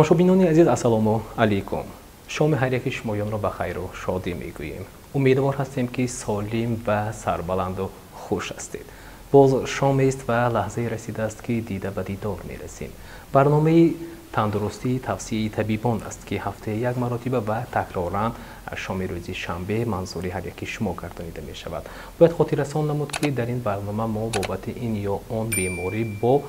Тамошобинони азиз, ассалому алайкум. Шоми ҳар яки шумоёнро ба хайру шодӣ мегӯем. Умедвор ҳастем, ки солим ва сарбаланду хуш ҳастед. Боз шомест ва лаҳзае расидааст, ки дида ба дидор мерасем. Барномаи тандурустии тавсияи табибон аст, ки ҳафтаи як маротиба ва такроран шоми рӯзи шанбе манзури ҳар яки шумо гардонида мешавад. Бояд хотиррасон намуд, ки дар ин барнома мо бобати ин ё он беморӣ бо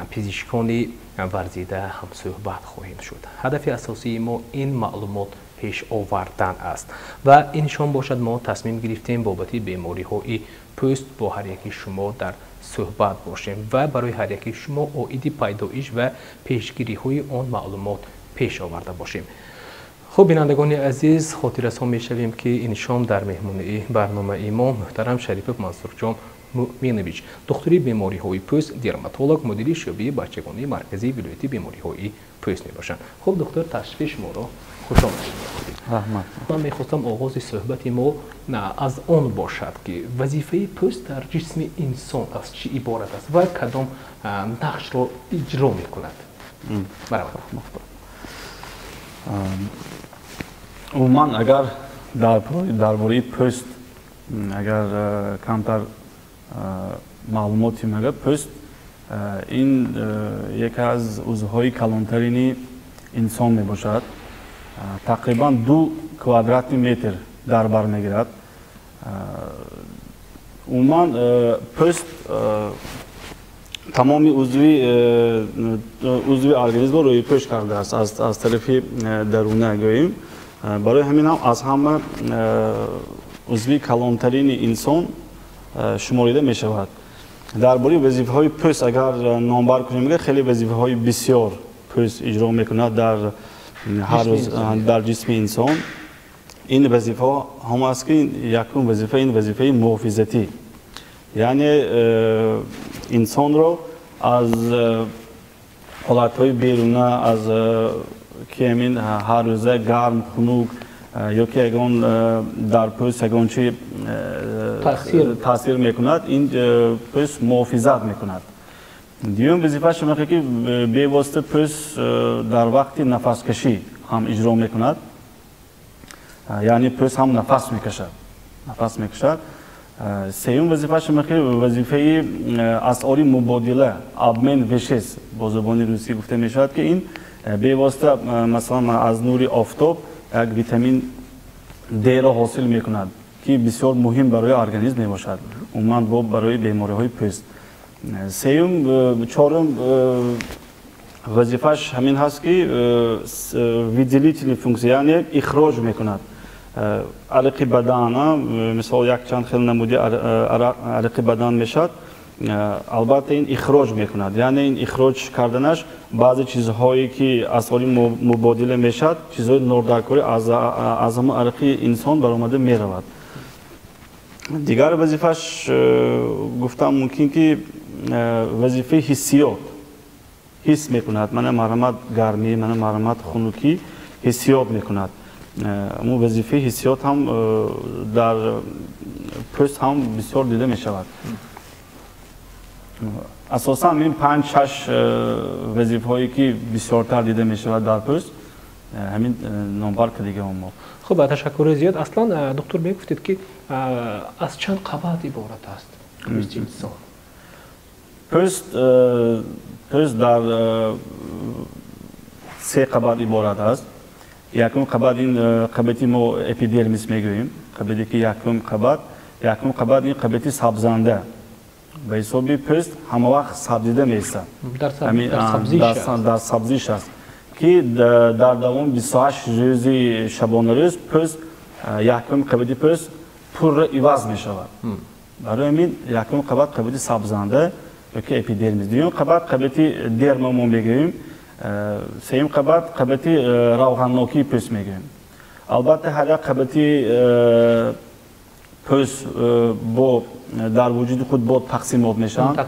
пизишкони варзида ҳамсӯҳбат хоҳем шуд. Ҳадафи асосии мо ин маълумот пеш овардан аст ва ин шом бошад, мо тасмим гирифтем бобати бемориҳои пӯст бо ҳар яки шумо дар суҳбат бошем ва барои ҳар яки шумо оиди пайдоиш ва пешгириҳои он маълумот пеш оварда бошем. Хуб, бинандагони азиз, хотиррасон мешавем, ки ин шом дар меҳмонии барномаи мо муҳтарам Шарипов Мансурҷон Муъминович, духтури бемориҳои пӯст, дерматолог, мудири шӯъбаи бачагонии марказии вилояти бемориҳои пӯст мебошанд. Хуб, духтур, ташрифи шуморо хуш омадед. Раҳмат. Ман мехостам оғози суҳбати мо аз он бошад, ки вазифаи пӯст дар ҷисми инсон аз чӣ иборат аст ва кадом нақшро иҷро мекунад. Баравад. Умуман, агар дар бораи пӯст агар камтар маълумоти мага, пӯст ин яке аз узвҳои калонтарини инсон мебошад. Тақрибан 2 квадратный метр дар бар мегирад. Умуман, пӯст тамоми узви организмро рӯйпӯш кардааст аз тарафи даруна гӯем. Барои ҳамин ҳам аз ҳама узви калонтарини инсон шуморида мешавад. Дар бораи вазифаҳои пӯст агар номбар кунем, хеле вазифаҳои бисёр пӯст иҷро мекунад дар ҳар рӯз дар ҷисми инсон. Ин вазифаҳо ҳам аст, ки якум вазифа ин вазифаи муҳофизатӣ, яъне инсонро аз ҳолатҳои беруна, аз ки ҳамин ҳар рӯза гарм, хунук ё ки ягон дар пӯст ягон чи таъсир мекунад, ин пӯст муҳофизат мекунад. Дуюм вазифааш ҳамин, ки бевосита пӯст дар вақти нафаскашӣ ҳам иҷро мекунад, яъне пӯст ҳам нафас мекашад, нафас мекашад. Сеюм вазифааш ҳамин, ки вазифаи асъори мубодила, обмен веществ бо забони русӣ гуфта мешавад, ки ин бевосита, масалан, аз нури офтоб як витамин Д-ро ҳосил мекунад, ки бисёр муҳим барои организм мебошад, умуман бо барои бемориҳои пӯст. Сеюм, чорум вазифааш ҳамин ҳаст, ки выделительный функсия, яъне ихроҷ мекунад арақи бадан. Мисол, якчанд хел намуди арақи бадан мешавад, албатта ин ихроҷ мекунад, яъне ин ихроҷ карданаш баъзе чизҳое, ки асъори мубодила мешавад, чизҳои нордаркорӣ аз ҳамон арақи инсон баромада меравад. Дигар вазифааш гуфтам мумкин, ки вазифаи ҳиссиёт, ҳис мекунад, мана марҳамат гармӣ, мана марҳамат хунукӣ ҳиссиёт мекунад. Мо вазифаи ҳиссиёт ҳам дар пӯст ҳам бисёр дида мешавад. Асосан ин панҷ шаш вазифаҳое, ки бисёртар дида мешавад дар пӯст, ҳамин номбар кардигаам мо. Хуб, ташаккури зиёд. Аслан, доктор, мегуфтед, ки аз чанд қабат иборат аст пӯсти инсон? Пӯст дар се қабат иборат аст. Якум қабат ин қабати мо эпидермис мегӯем, қабате ки якум қабат ин қабати сабзанда. Ба ҳисоби пӯст ҳама вақт сабзида меистад, дар сабзиш аст, ки дар давоми 28 рӯзи шабонарӯз пӯст, якум қабати пӯст пурра иваз мешавад. Барои ҳамин якум қабат қабати сабзанда ёки эпидермис, дуюм қабат қабати дерма мо мегӯем, сеюм қабат қабати равғаннокии пӯст мегӯем. Албатта, ҳар як қабати пӯст бо дар вуҷуди худ бо тақсимот мешаванд.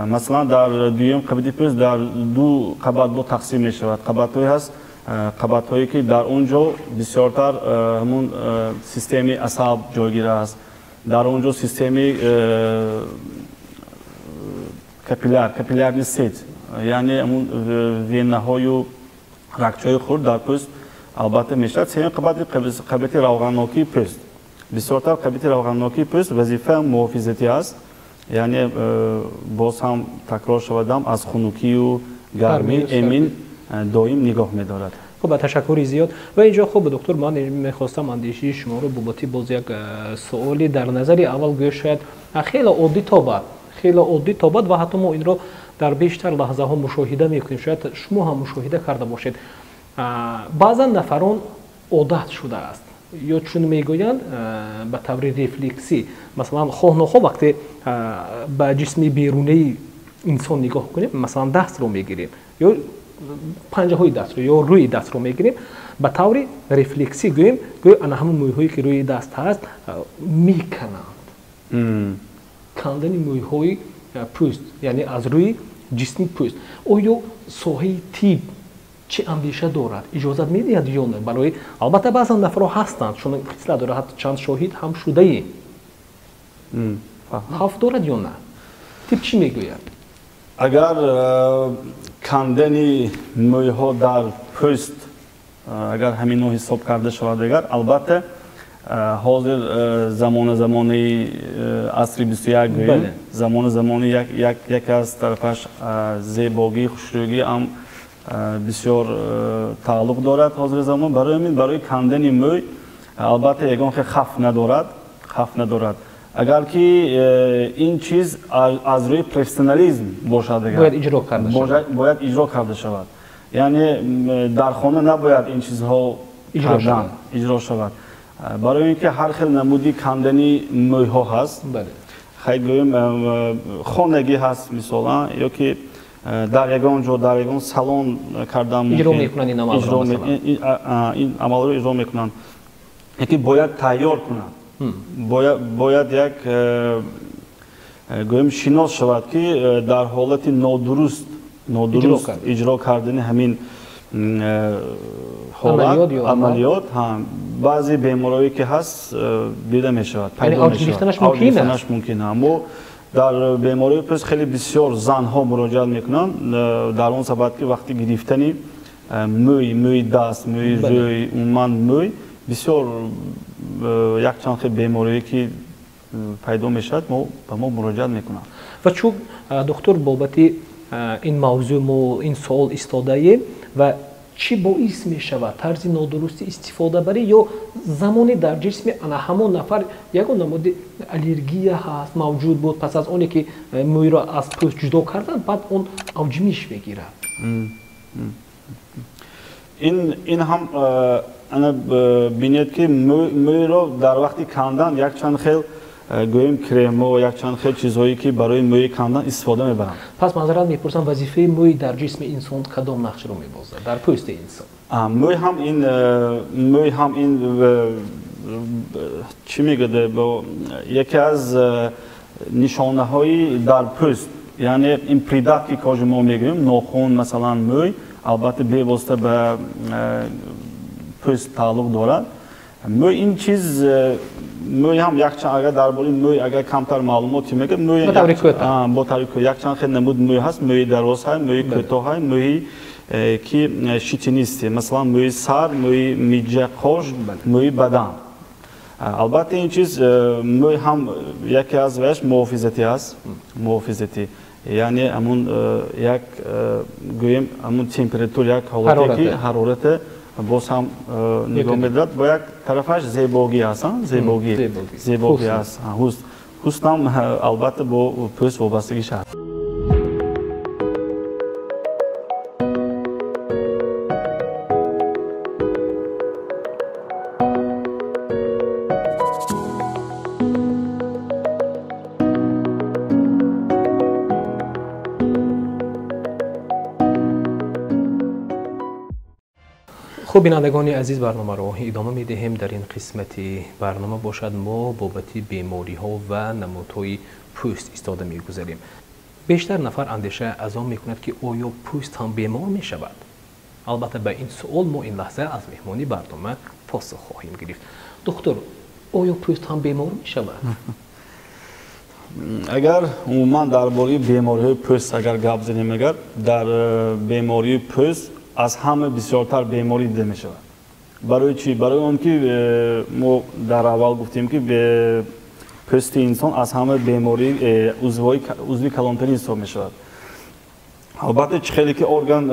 Масалан, дар дуюм қабати пӯст дар ду қабат бо тақсим мешавад. Қабатҳое ҳаст, қабатҳое ки дар он ҷо бисёртар ҳамун системаи асаб ҷойгир аст, дар он ҷо системаи капилляр, капиллярный сеть, яъне ҳамун венаҳою Рагчаҳои хурд дар пӯст албатта мешавад. Сеюм қабати қабати равғаннокии пӯст. Бисёртар қабати равғаннокии пӯст вазифа муҳофизатӣ аст, яъне боз ҳам такрор шавадам, аз хунукию гармӣ эмин доим нигоҳ медорад. Хуб, ташаккури зиёд. Ва инҷо хуб, доктор, ман мехостам андешаи шуморо бобати боз як суоле дар назари аввал гӯё шояд хеле оддӣ тобад, хеле оддӣ тобад ва ҳатто мо инро дар бештар лаҳзаҳо мушоҳида мекунем, шояд шумо ҳам мушоҳида карда бошед. Баъзан нафарон одат шудааст ё чун мегӯянд ба таври рефлексӣ, масалан хоҳ нохоҳ вақте ба ҷисми берунаи инсон нигоҳ кунем, масалан дастро мегирем ё панҷаҳои дастро ё рӯи дастро мегирем, ба таври рефлексӣ гӯем, гӯё ана ҳамон мӯйҳое ки рӯи даст ҳаст мекананд. Кандани мӯйҳои пӯст, яъне аз рӯи ҷисми пӯст. Оё соҳаи тиб чӣ андеша дорад? Иҷозат медиҳад ё не? Барои албатта баъзан нафарҳо ҳастанд, чун қисла дорад, ҳатто чанд шоҳид ҳам шудаем. Хавф дорад ё не? Тиб чӣ мегӯяд? Агар кандани мӯйҳо дар пӯст, агар ҳамино ҳисоб карда шавад, агар албатта ҳозир замони асри 21 гӯем, замони яке аз тарафаш зебогӣ, хушрӯгӣ ҳам бисёр тааллуқ дорад ҳозири замон. Барои ҳамин барои кандани мӯй албатта ягон хел хавф надорад, хавф надорад. Агар ки ин чиз аз рӯи профессионализм бошад, бояд иҷро карда шавад, бояд иҷро карда шавад. Яъне дар хона набояд ин чизҳо иҷро шавад. Барои ин ки ҳар хел намуди кандани мӯйҳо ҳаст, хай гӯем хонагӣ ҳаст мисолан, ё ки дар ягон ҷо, дар ягон салон кардан иҷро мекунанд ин амалро, ин амалро иҷро мекунанд. Яке бояд тайёр кунанд, бояд як гӯем шинос шавад, ки дар ҳолати нодуруст иҷро кардани ҳамин ҳолат, амалиёт, баъзе бемориҳое ки ҳаст дида мешавад, пайдо мешавад, авҷ гирифтанаш мумкин. Аммо дар бемории пӯст хеле бисёр занҳо муроҷиат мекунанд дар он сабаб ки вақти гирифтани мӯй, мӯи даст, мӯи рӯй, умуман мӯй, бисёр якчанд хел бемориҳое ки пайдо мешавад, ба мо муроҷиат мекунанд. Ва чун доктор бобати ин мавзӯъ мо ин суол истодаем, ва чӣ боис мешавад тарзи нодурусти истифодабарӣ ё замоне дар ҷисми ана ҳамон нафар ягон намуди аллергия ҳаст мавҷуд буд, пас аз оне ки мӯйро аз пӯст ҷудо карданд, баъд он авҷмиш мегирад? Ин ҳам ана бинед ки мӯйро дар вақти кандан якчанд хел гӯем кремо, якчанд хел чизҳое ки барои мӯи кандан истифода мебаранд. Пас маъзарат мепурсам, вазифаи мӯй дар ҷисми инсон кадом нақшро мебозад дар пӯсти инсон? Мӯй ҳам ин чӣ мегӯяд, яке аз нишонаҳои дар пӯст, яъне ин придатки кожи мо мегӯем, нохун, масалан мӯй, албатта бевосита ба пӯст тааллуқ дорад. Мӯй ин чиз, мӯй ҳам якчанд, агар дар бораи мӯй агар камтар маълумоте мегӯям, мӯй бо таври кӯтоҳ якчанд хел намуд мӯй ҳаст, мӯи дароз ҳаст, мӯи кӯтоҳ ҳаст, мӯи ки шитинисти, масалан мӯи сар, мӯи миҷа, қош, мӯи бадан. Албатта ин чиз мӯй ҳам яке аз ваяш муҳофизатӣ аст, муҳофизатӣ, яъне ҳамун як гӯем ҳамун температур, як ҳолате ки ҳарорате боз ҳам нигоҳ медорад. Бо як тарафаш зебогӣ аст, зебогӣ аст, ҳусн ҳам албатта бо пӯст вобастагиш ҳаст. Хуб, бинандагони азиз, барномаро идома медиҳем. Дар ин қисмати барнома бошад мо бобати бемориҳо ва намудҳои пӯст истода мегузарем. Бештар нафар андеша аз он мекунад, ки оё пӯст ҳам бемор мешавад? Албатта ба ин суол мо ин лаҳза аз меҳмони барнома посух хоҳем гирифт. Доктор, оё пӯст ҳам бемор мешавад? Агар умуман дар бораи бемориҳои пӯст агар гап занем, агар дар бемории пӯст аз ҳама бисёртар беморӣ дида мешавад. Барои чӣ? Барои он ки мо дар аввал гуфтем, ки пӯсти инсон аз ҳама беморӣ узви калонтарин ҳисоб мешавад. Албатта, чӣ хеле ки орган,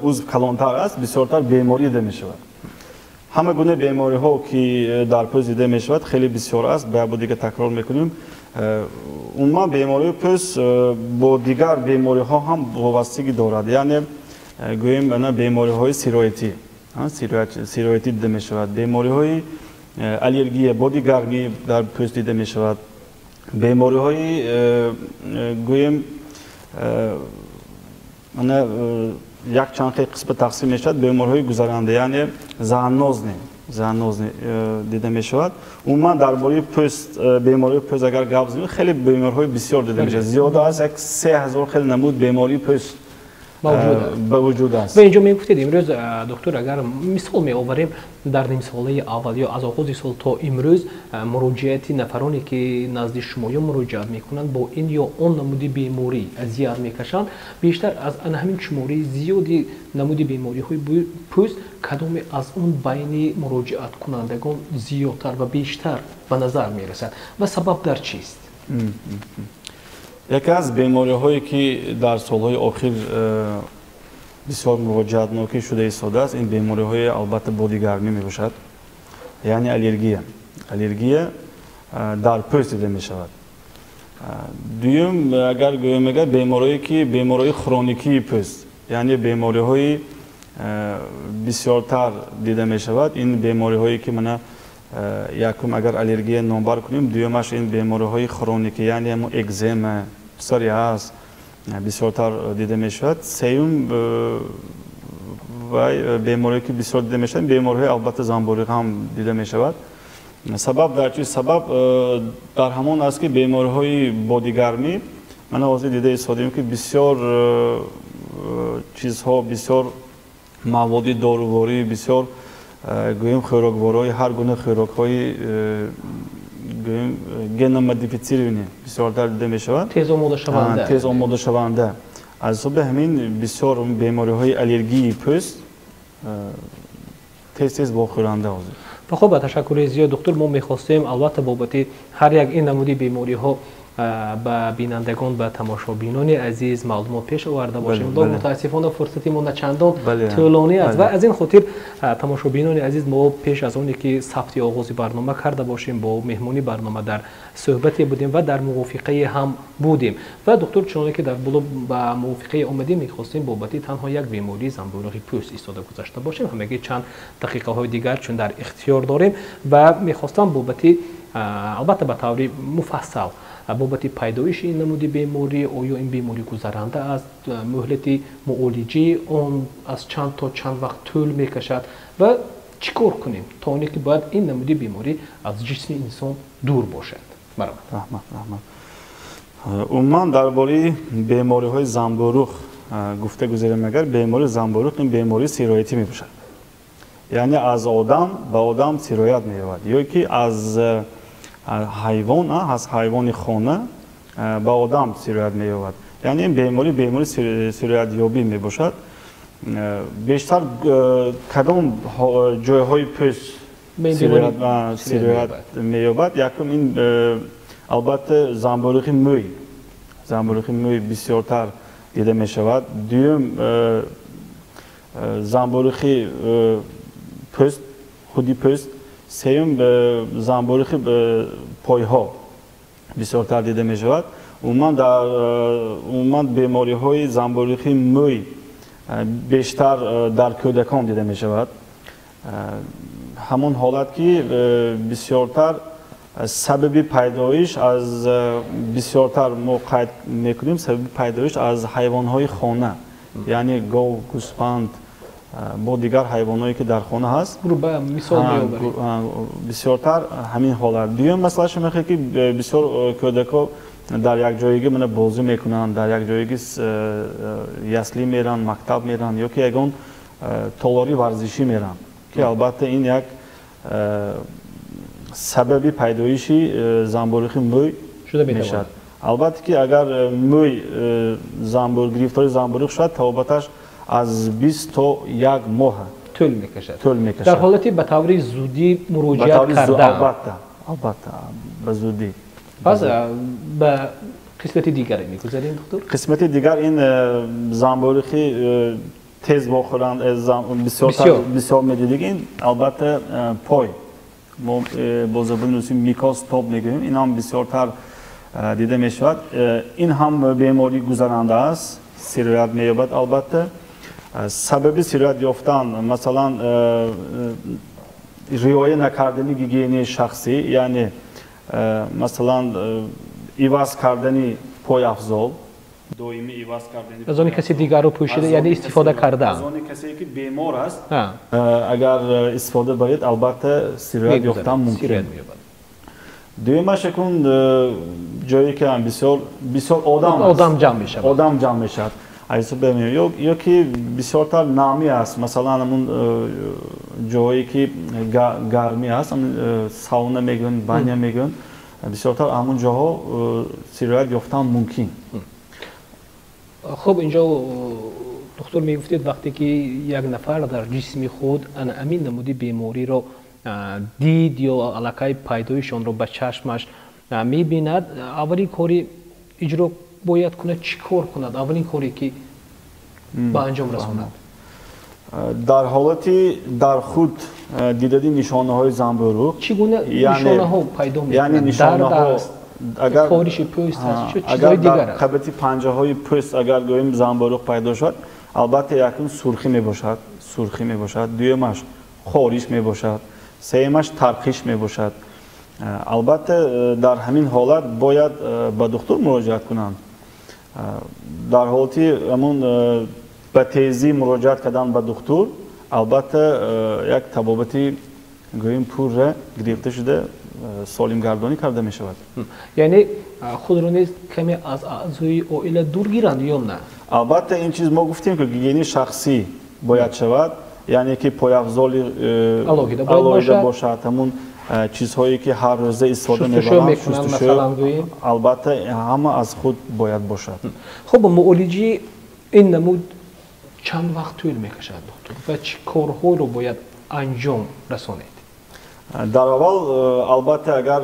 узв калонтар аст, бисёртар беморӣ дида мешавад. Ҳама гуна бемориҳо, ки дар пӯст дида мешавад, хеле бисёр аст, ба бо дига такрор мекунем. Умуман, бемории пӯст бо дигар бемориҳо ҳам вобастагӣ дорад, яъне гӯем, ана бемориҳои сироятӣ дида мешавад, бемориҳои аллергия, боди гармӣ дар пӯст дида мешавад, бемориҳои, гӯем, ана якчанд хел қисма тақсим мешавад, бемориҳои гузаранда, яъне зоонозный дида мешавад. Умуман, дар бораи пӯст, бемории пӯст агар гап занем, хеле бемориҳои бисёр дида мешавад, зиёда аз як 3000 хел намуд бемории пӯст ба вуҷуд аст. Ва инҷо мегуфтед, имрӯз, доктор, агар мисол меоварем, дар нимсолаи аввал ё аз оғози сол то имрӯз муроҷиати нафароне, ки назди шумоё муроҷиат мекунанд, бо ин ё он намуди беморӣ азият мекашанд, бештар аз ана ҳамин шумораи зиёди намуди бемориҳои пӯст кадоме аз он байни муроҷиаткунандагон зиёдтар ва бештар ба назар мерасад ва сабаб дар чист? Яке аз бемориҳое, ки дар солҳои охир бисёр муроҷиатнокӣ шуда истодааст, ин бемориҳои, албатта, бодигармӣ мебошад, яъне аллергия. Аллергия дар пӯст дида мешавад. Дуюм, агар гӯем, агар бемориҳое, ки бемориҳои хроникии пӯст, яъне бемориҳои бисёртар дида мешавад, ин бемориҳое, ки мана якум агар аллергия номбар кунем, дуюмаш ин бемориҳои хроникӣ, яъне ҳамон экзема, псориаз бисёртар дида мешавад. Сеюм вай бемориҳое, ки бисёр дида мешавад, бемориҳои, албатта, занбӯриғ ҳам дида мешавад. Сабаб дар чи? Сабаб дар ҳамон аст, ки бемориҳои бодигармӣ, мана ҳозир дида истодем, ки бисёр чизҳо, бисёр маводи доруворӣ, бисёр, гӯем, хӯрокворҳои, ҳар гуна хӯрокҳои, гӯем, геномодифицированный бисёртар дида мешавад. Тез омодашаванда. Тез омодашаванда. Аз ҳисоби ҳамин бисёр бемориҳои аллергии пӯст тез тез вохӯранда ҳозир. Ва хуб, ба ташаккури зиёд, доктор. Мо мехостем, албатта, бобати ҳар як ин намуди бемориҳо ба бинандагон, ба тамошобинони азиз маълумот пеш оварда бошем. Мутаассифона, фурсати мо начандон тӯлонӣ аст ва аз ин хотир, тамошобинони азиз, мо пеш аз оне ки сабти оғози барнома карда бошем, бо меҳмони барнома дар суҳбате будем ва дар мувофиқае ҳам будем. Ва доктор, чуноне ки дар боло ба мувофиқае омадем, мехостем бобати танҳо як бемории занбӯруғи пӯст истода гузашта бошем, ҳамагӣ чанд дақиқаҳои дигар чун дар ихтиёр дорем, ва мехостам бобати, албатта, ба таври муфассал бобати пайдоиши ин намуди беморӣ, оё ин беморӣ гузаранда аст, муҳлати муолиҷаи он аз чанд то чанд вақт тӯл мекашад ва чӣ кор кунем, то оне ки бояд ин намуди беморӣ аз ҷисми инсон дур бошад. Марҳамат. Раҳмат, раҳмат. Умуман, дар бораи бемориҳои занбӯруғ гуфта гузарем, агар бемории занбӯруғ ин бемории сироятӣ мебошад, яъне аз одам ба одам сироят меёбад ё ки аз ҳайвон, аз ҳайвони хона ба одам сироят меёбад, яъне ин беморӣ бемории сироятёбӣ мебошад. Бештар кадом ҷойҳои пӯст сироят меёбад? Якум ин, албатта, занбӯруғи мӯй, занбӯруғи мӯй бисёртар дида мешавад. Дуюм, занбӯруғи пӯст, худи пӯст. Сеюм, занбӯруғи пойҳо бисёртар дида мешавад. Умуман, дар умуман бемориҳои занбӯруғи мӯй бештар дар кӯдакон дида мешавад. Ҳамон ҳолат, ки бисёртар сабаби пайдоиш аз, бисёртар мо қайд мекунем, сабаби пайдоиш аз ҳайвонҳои хона, яъне гов, гӯспанд, бо дигар ҳайвонҳое, ки дар хона ҳаст, бисёртар ҳамин ҳолат. Дуюм масъалааш мехоҳед, ки бисёр кӯдакҳо дар якҷоягӣ мана бозӣ мекунанд, дар якҷоягӣ ясли меранд, мактаб меранд ё ки ягон толори варзишӣ меранд, ки албатта ин як сабаби пайдоиши занбӯруғи мӯй мешавад. Албатта, ки агар мӯй занбӯр гирифтори занбӯруғ шавад, табобаташ аз 20 то 1 моҳ тӯл мекашад. Дар ҳолати ба таври зудӣ муроҷиат кардан. Албатта, ба зудӣ. Пас ба қисмати дигар мегузарем, доктор. Қисмати дигар ин занбӯрухи тез вохӯранд, бисёр медидиг, ин албатта пой. Мо бо забони русӣ микоз топ мегӯем, ин ҳам бисёртар дида мешавад. Ин ҳам бемории гузаранда аст, сироят меёбад албатта. Сабаби сироят ёфтан, масалан, риоя накардани гигиенаи шахсӣ, яъне масалан иваз кардани пойафзол, доимӣ иваз кардани аз они каси дигарро пӯшида, яъне истифода кардан. Аз они касе ки бемор аст, агар истифода баред, албатта сироят ёфтан мумкин. Дуюмаш якун ҷое ки бисёр одам аст. Одам ҷамъ мешавад. Одам ҷамъ мешавад. Ё ки бисёртар намӣ аст, масалан ҳамун ҷое ки гармӣ аст, сауна мегӯянд, баня мегӯянд, бисёртар ҳамун ҷоҳо сироят ёфтан мумкин. Хуб, инҷо доктор мегуфтед, вақте ки як нафар дар ҷисми худ ана ҳамин намуди бемориро дид ё аллакай пайдоиши онро ба чашмаш мебинад, аввалин кори иҷро бояд кунад, чӣ кор кунад? Аввалин коре ки ба анҷом расонад. Дар ҳолати дар худ дидани нишонаҳои занбӯруғ, чӣ гуна нишонаҳо пайдо мекунад? Дард аст, агар хориши пӯст аст, чӣ агар чизҳои дигар дар аст? Қабати панҷаҳои пӯст агар гӯем занбӯруғ пайдо шавад, албатта якум сурхӣ мебошад, дуюмаш хориш мебошад, сеюмаш тарқиш мебошад. Албатта дар ҳамин ҳолат бояд ба духтур муроҷиат кунанд. Дар ҳолати ҳамун ба тезӣ муроҷиат кардан ба духтур, албатта як табобати гӯем пурра гирифта шуда солимгардонӣ карда мешавад. Яъне худро низ каме аз аъзои оила дур гиранд ё на? Албатта, ин чиз мо гуфтем, ки гигиенаи шахсӣ бояд шавад, яъне ки пойафзоли алоҳида бояд алоҳида бошад. Бошад, ҳамун чизҳое ки ҳар рӯза истифода шустушӯ мебаранд, мекунанд, масалан гӯем. Албатта, ҳама аз худ бояд бошад. Хуб, муолиҷаи ин намуд чанд вақт тӯл мекашад, доктор, ва чӣ корҳоро бояд анҷом расонед? Дар аввал, албатта, агар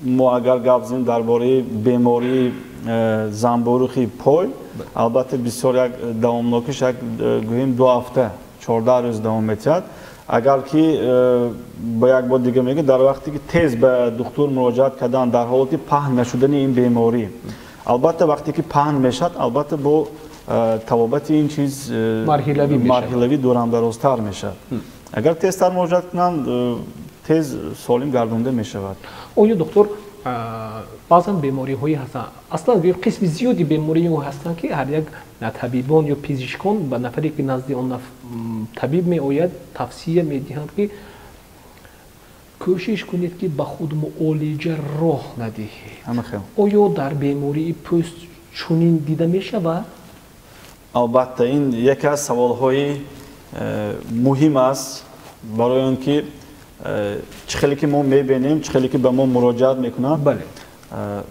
мо агар гап занем дар бораи бемории занбӯрухи пой, албатта бисёр як давомнокиш як гӯем 2 ҳафта, 14 рӯз давом метиҳад. Агар ки ба як бор дига мегӯ, дар вақте ки тез ба духтур муроҷиат кардан, дар ҳолати паҳн нашудани ин беморӣ, албатта вақте ки паҳн мешавад, албатта бо табобати ин чиз марҳилавӣ мешавад. Марҳилавӣ дурамдарозтар мешавад. Агар тезтар муроҷиат кунанд, тез солим гардонда мешавад. Оё, доктор, баъзан бемориҳое ҳастанд, аслан гӯем қисми зиёди бемориҳо ҳастанд, ки ҳар як табибон ё пизишкон ба нафаре ки назди он табиб меояд, тавсия медиҳанд, ки кӯшиш кунед, ки ба худ муолиҷа роҳ надиҳед? Ҳама хел. Оё дар бемории пӯст чунин дида мешавад? Албатта, ин яке аз саволҳои муҳим аст, барои он ки чӣ хеле ки мо мебинем, чӣ хеле ки ба мо муроҷиат мекунанд,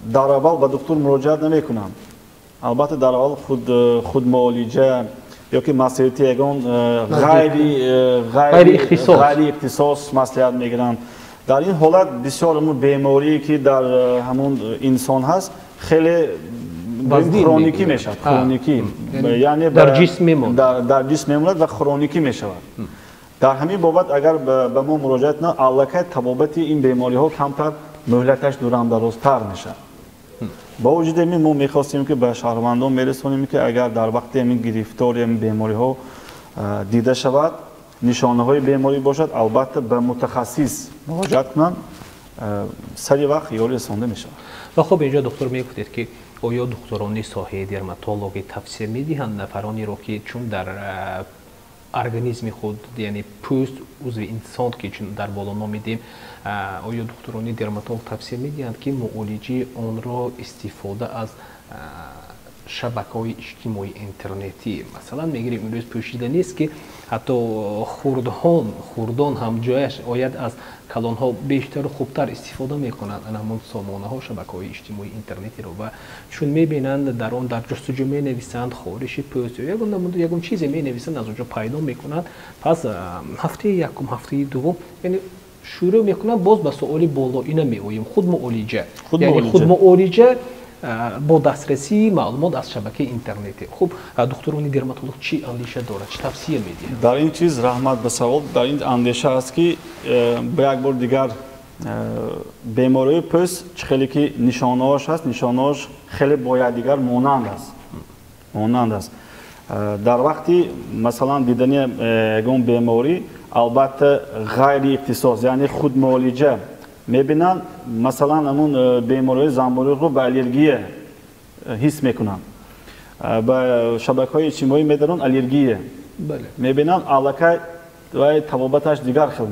дар аввал ба духтур муроҷиат намекунанд. Албатта, дар аввал худмуолиҷа ё ки маслиҳати ягон ғайри ихтисос. Ғайри ихтисос маслиҳат мегиранд. Дар ин ҳолат бисёр ҳамун беморие ки дар ҳамун инсон ҳаст, хеле вазнин хроникӣ мегузарад. Мешавад, хроникӣ. Яъне яъне дар ҷисм мемонад. Дар ҷисм мемонад ва хроникӣ мешавад. Дар ҳамин бобат агар ба мо муроҷиат кунанд, аллакай табобати ин бемориҳо камтар муҳлаташ дурамдарозтар мешавад. Бо вуҷуди ин мо мехостем, ки ба шаҳрвандон мерасонем, ки агар дар вақти ҳамин гирифтори ҳамин бемориҳо дида шавад, нишонаҳои беморӣ бошад, албатта ба мутахассис муроҷиат кунанд, сари вақт ёрӣ расонда мешавад. Ва хуб, инҷо, доктор, мегуфтед, ки оё духтурони соҳаи дерматологӣ тавсия медиҳанд нафаронеро, ки чун дар организми худ, яъне пӯст узви инсон, ки чун дар боло номидем, оё духтурони дерматолог тавсия медиҳанд, ки муолиҷаи онро истифода аз Шабакаҳои иҷтимоии интернетӣ масалан мегирем, имрӯз пӯшида нест, ки ҳатто хурдон ҳам ҷояш ояд аз калонҳо бештару хубтар истифода мекунанд ана ҳамон сомонаҳо, шабакаҳои иҷтимоии интернетиро, ва чун мебинанд, дар он дар ҷустуҷӯ менависанд хориши пӯст ё ягон намуд, ягон чизе менависанд, аз он ҷо пайдо мекунанд. Пас ҳафтаи якум, ҳафтаи дуввум, яъне шурӯъ мекунанд. Боз ба суоли болоина меоем: худмуолиҷа, яъне худмуолиҷа бо дастрасии маълумот аз шабакаи интернетӣ. Хуб, духтурони дерматолог чӣ андеша дорад, чӣ тавсия медиҳанд? Дар ин чиз, раҳмат ба савол, дар ин андеша аст, ки ба як бор дигар бемории пӯст чӣ хеле ки нишонаҳош ҳаст, нишонаҳош хеле бо якдигар монанд аст. Дар вақти, масалан, дидани ягон беморӣ, албатта, ғайри ихтисос, яъне худмуолиҷа мебинанд. Масалан, ҳамун бемориҳои занбӯриғро ба аллергия ҳис мекунанд, ба шабакаҳои иҷтимоӣ медаранд, аллергия мебинанд, аллакай вай табобаташ дигар хел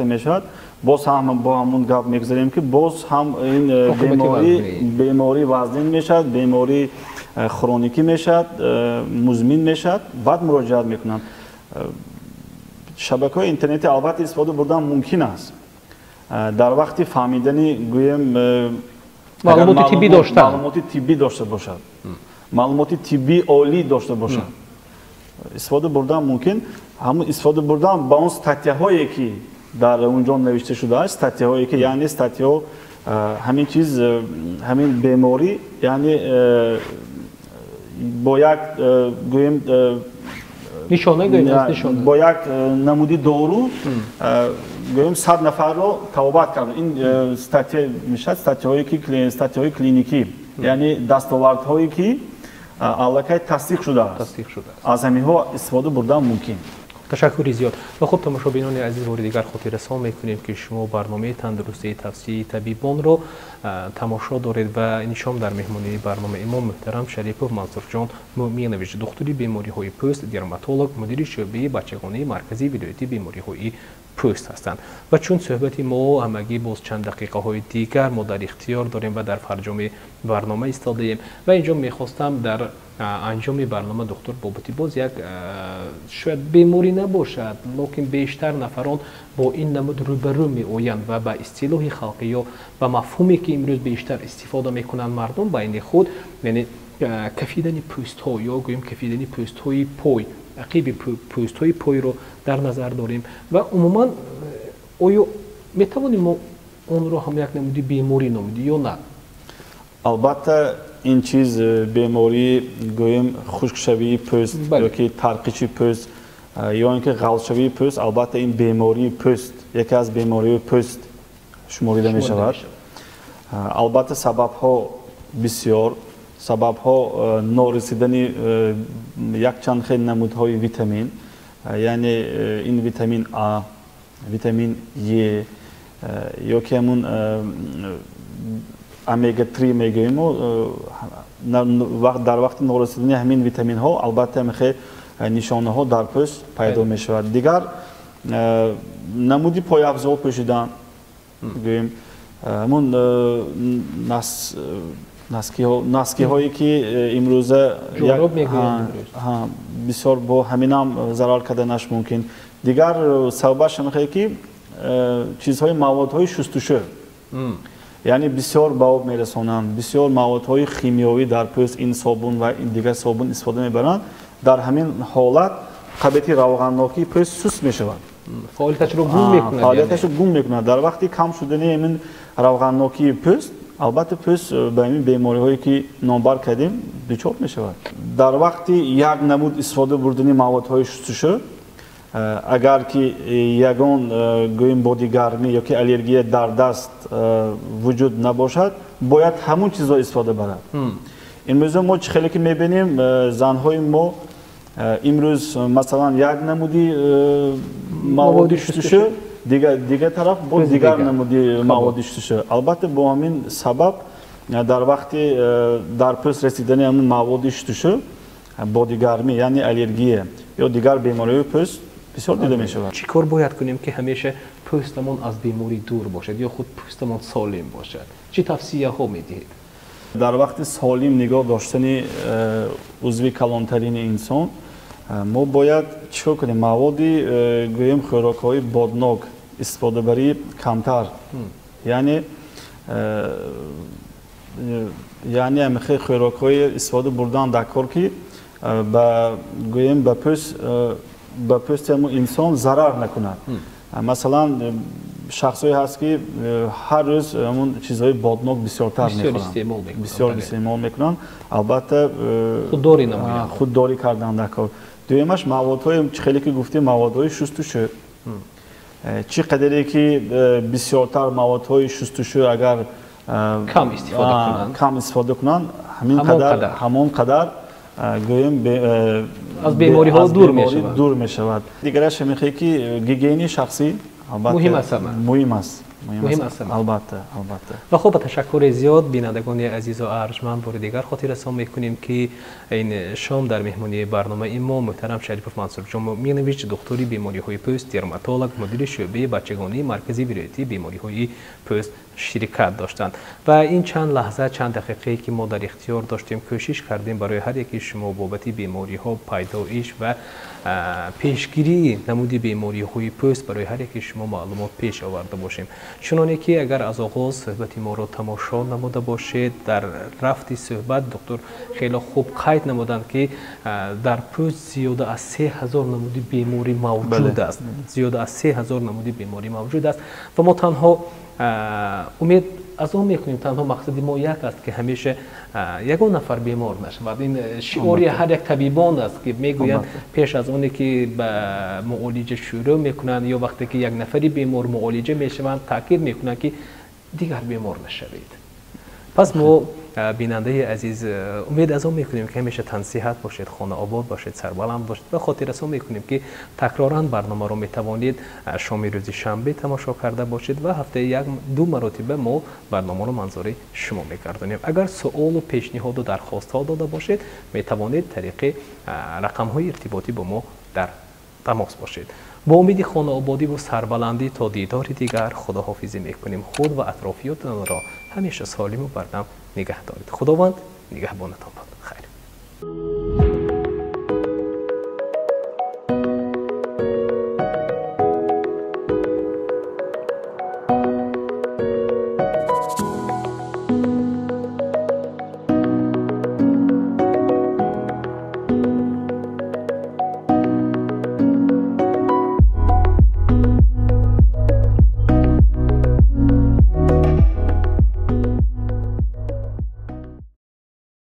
мешавад. Боз ҳам бо ҳамун гап мегузарем, ки боз ҳам ин беморӣ вазнин мешавад, беморӣ хроникӣ мешавад, музмин мешавад, баъд муроҷиат мекунанд. Шабакаҳои интернетӣ албатта истифода бурдан мумкин аст дар вақти фаҳмидани, гӯем, маълумоти тиббӣ доштан. Маълумоти тиббӣ дошта бошад, маълумоти тиббии олӣ дошта бошад, истифода бурдан мумкин. Ҳамун истифода бурдан ба он статьяҳое, ки дар он ҷо навишта шудааст, статьяҳое ки, яъне статьяҳо, ҳамин чиз, ҳамин беморӣ, яъне бо як, гӯем, нишона. Бо як намуди дору, гӯем, 100 нафарро табобат кард, ин статья мешавад. Статьяҳое ки статьяҳои клиникӣ, яъне дастовардҳое, ки аллакай тасдиқ шудааст, аз ҳаминҳо истифода бурдан мумкин. Ташаккури зиёд. Ва хуб, тамошобинони азиз, бори дигар хотиррасон мекунем, ки шумо барномаи тандурустии тавсияи табибонро тамошо доред ва ин шом дар меҳмонии барномаи мо муҳтарам Шарипов Мансурҷон Муъминович, духтури бемориҳои пӯст, дерматолог, мудири шӯъбаи бачагонаи марказии вилоятии бемориҳои пӯст ҳастанд. Ва чун суҳбати мо ҳамагӣ боз чанд дақиқаҳои дигар мо дар ихтиёр дорем ва дар фарҷоми барнома истодаем, ва инҷо мехостам дар анҷоми барнома, духтур, бобати боз як, шояд беморӣ набошад, лекин бештар нафарон бо ин намуд рӯбарӯ меоянд ва ба истилоҳи халқӣ ё ба мафҳуме, ки имрӯз бештар истифода мекунанд мардум байни худ, яъне кафидани пӯстҳо ё гӯем кафидани пӯстҳои пой, ақиби пӯстҳои пойро дар назар дорем. Ва умуман, оё метавонем мо онро ҳам як намуди беморӣ номид ё на? Албатта, ин чиз бемории, гӯем, хушкшавии пӯст ёки тарқиши пӯст ё ин ки ғалзшавии пӯст, албатта, ин бемории пӯст, яке аз бемориҳои пӯст шуморида мешавад. Албатта, сабабҳо бисёр, сабабҳо норасидани якчанд хел намудҳои витамин, яъне ин витамин А, витамин Е ё ки ҳамун омега 3 мегӯем. Дар вақти норасидани ҳамин витаминҳо, албатта, ҳамихел нишонаҳо дар пӯст пайдо мешавад. Дигар намуди пойафзол пӯшидан, гӯем, ҳамун носкиҳое, ки имрӯза бисёр, бо ҳаминам зарар карданаш мумкин. Дигар сабабаш ҳамихел ки чизҳои, маводҳои шустушӯ, яъне бисёр ба об мерасонанд, бисёр маводҳои химиёвӣ дар пӯст, ин собун ва ин дигар собун истифода мебаранд. Дар ҳамин ҳолат қабити равғаннокии пӯст суст мешавад. Фаъолияташро гум мекунад. Дар вақти кам шудани ҳамин равғаннокии пӯст, албатта, пӯст ба ҳамин бемориҳое, ки номбар кардем, дучор мешавад. Дар вақти як намуд истифода бурдани маводҳои шустушӯ, агар ки ягон, гӯем, боди гармӣ ё ки аллергия дар даст вуҷуд набошад, бояд ҳамун чизро истифода барад. Имрӯза мо чӣ хеле ки мебинем, занҳои мо имрӯз, масалан, як намуди маводи шустушӯ, дигар тараф бо дигар намуди маводи шустушӯ. Албатта, бо ҳамин сабаб дар вақти дар пӯст расидани ҳамун маводи шустушӯ боди гармӣ, яъне аллергия ё дигар бемориҳои пӯст бисёр дида мешавад. Чӣ кор бояд кунем, ки ҳамеша пӯстамон аз беморӣ дур бошад ё худ пӯстамон солим бошад? Чӣ тавсияҳо медиҳед? Дар вақти солим нигоҳ доштани узви калонтарини инсон мо бояд чӣ кор кунем? Маводи, гӯем, хӯрокҳои боднок истифодабарӣ камтар, яъне ҳамихел хӯрокҳои истифода бурдан дар кор, ки ба, гӯем, ба пӯсти ҳамун инсон зарар накунад. Масалан, шахсое ҳаст, ки ҳар рӯз ҳамун чизҳои боднок бисёртар мехӯранд, бисёр истеъмол мекунанд. Албатта, худдорӣ кардан дар кор. Дуюмаш, маводҳои, чӣ хеле ки гуфтем, маводҳои шустушӯ. Чӣ қадаре ки бисёртар маводҳои шустушӯ агар кам истифода кунанд, ҳамин қадар, ҳамон қадар, гӯем, аз бемориҳо дур мешавад. Дигараш ҳамихе ки гигиенаи шахсӣ муҳим аст. Муҳим аст. Муҳим аст. Албатта, албатта. Ва хуб, ба ташаккури зиёд, бинандагони азизу арҷманд, бори дигар хотиррасон мекунем, ки ин шом дар меҳмонии барномаи мо муҳтарам Шарипов Мансурҷон Муъминович, духтури бемориҳои пӯст, дерматолог, мудири шӯъбаи бачагонии Маркази вилоятии бемориҳои пӯст ширкат доштанд. Ва ин чанд лаҳза, чанд дақиқае, ки мо дар ихтиёр доштем, кӯшиш кардем барои ҳар яки шумо бобати бемориҳо, пайдоиш ва пешгирии намуди бемориҳои пӯст барои ҳар яки шумо маълумот пеш оварда бошем. Чуноне ки агар аз оғоз суҳбати моро тамошо намуда бошед, дар рафти суҳбат доктор хеле хуб қайд намуданд, ки дар пӯст зиёда аз 3000 намуди беморӣ мавҷуд аст, зиёда аз 3000 намуди беморӣ мавҷуд аст. Ва мо танҳо умед аз он мекунем, танҳо мақсади мо як аст, ки ҳамеша ягон нафар бемор нашавад. Ин шиори ҳар як табибон аст, ки мегӯянд, пеш аз оне ки ба муолиҷа шурӯъ мекунанд ё вақте ки як нафари бемор муолиҷа мешаванд, таъкид мекунанд, ки дигар бемор нашавед. Пас мо, бинандаи азиз, умед аз он мекунем, ки ҳамеша тансиҳат бошед, хонаобод бошед, сарбаланд бошед ва хотиррасон мекунем, ки такроран барномаро метавонед шоми рӯзи шанбе тамошо карда бошед ва ҳафтаи як ду маротиба мо барномаро манзури шумо мегардонем. Агар суолу пешниҳоду дархостҳо дода бошед, метавонед тариқи рақамҳои иртиботӣ бо мо дар тамос бошед. Бо умеди хонаободиву сарбаландӣ то дидори дигар худоҳофизӣ мекунем. Худ ва атрофиётонро ҳамеша солиму бардам нигаҳ доред. Худованд нигаҳбонатон бод. Хайр.